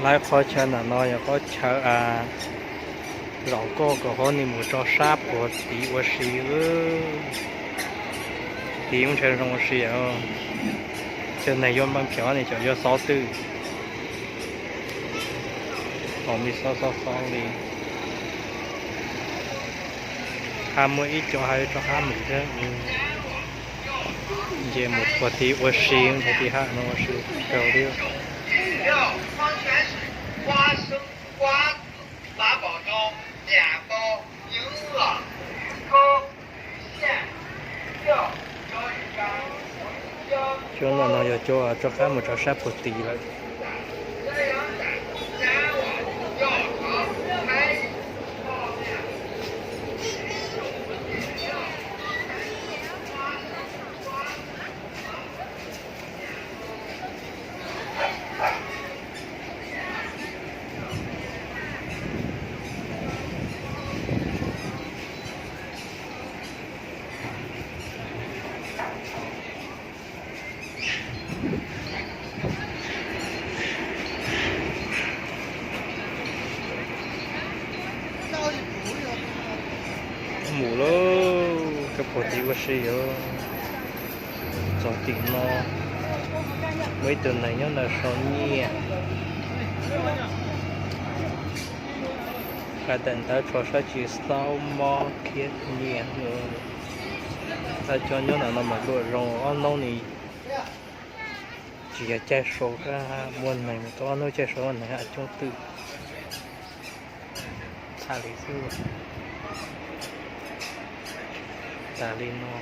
Lawv qhov chaw ntawm no yog qhov chaw zaum nkoj kom hov nis mus rau sab puag tid ua si. Tid muaj ntshai zoo ua si. Cov neeg yuav npaj nphiam ne, cov yuav xov twj, ho me xob xob xob li. Hab muaj ib co hab rov qab mus thiab. Ces mus puag tid ua si, ntawm tid hab no ua si kawg li. Cov no no yog cov rov qab mus rau sab puag tid lawm. Mus lauj, koj puag tid ua si os. Txog tim no, muaj ib tug neeg nyob ntawm saum nyiaj. Hais tias ntawd tso sab tsis xaub mob khiab nyiaj. Cov nyob ntawm no mas luam zoo, ob hnub ni tsis yog caij sau, muaj neeg tau ob hnub caij sau neeg coob twm. Txhaj li xwb. Tas li no.